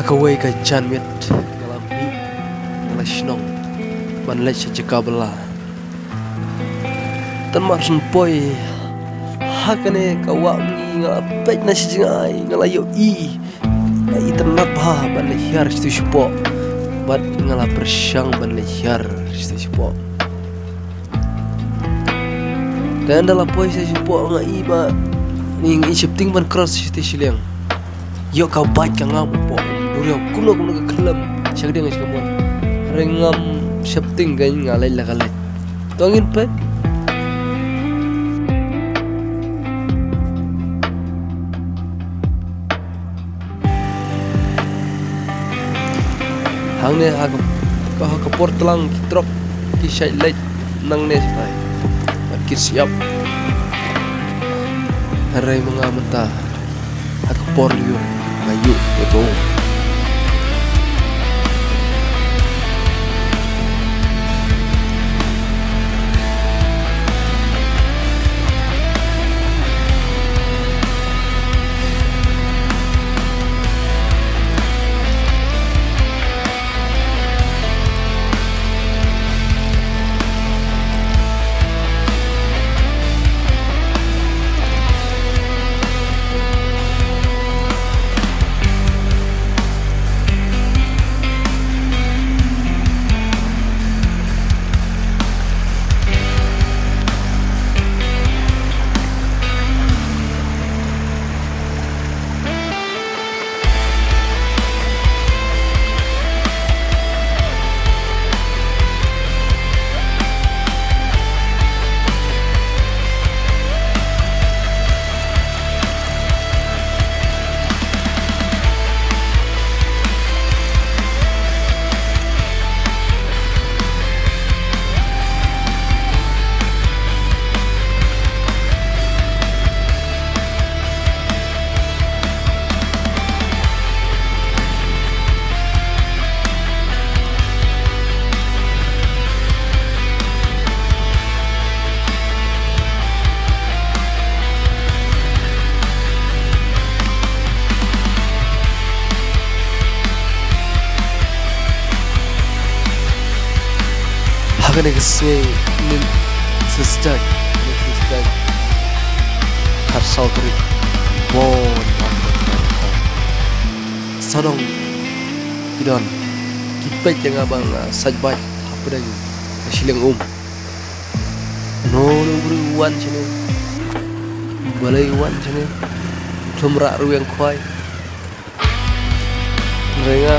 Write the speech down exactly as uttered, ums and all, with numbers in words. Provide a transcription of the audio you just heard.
Kawei ka janmiet nga la mih, nga la shnong ban leit sha jaka bylla. Tang mar shen poi ha kane ka wah Umngi, nga la peit na shi jngai, nga la ïohi, nga itynnad bha ban leit hiar shatei shapoh. Bad nga la pyrshang ban leit hiar shatei shapoh. Te ynda la poi shatei shapoh nga i ba, nga i sheptieng ban cross shatei shiliang. Ïoh ka bike ka ngam hapoh duriaw, kumno kumno ka khyllem sha ka dieng sha ka mon. Hynrei ngam sheptieng, nga leit la ka leit. To ngin peit. Hangne ha ka, ha ka por tlang ki trok ki shait leit nangne shatai bad ki shyiap. Hynrei ma nga mynta ha ka por lyiur nga ïoh ïa ka um. Ha kane ka sngi Nimsesjait, Nimsesjait, khatsaw tarik, bun sawdong ki don ki peit ïa nga ba nga sait bike hapdeng ka shiliang um. Uno uno u briew u wan shane, balei u wan shane, u thum rah ruh ïa nga khwai. Hynrei nga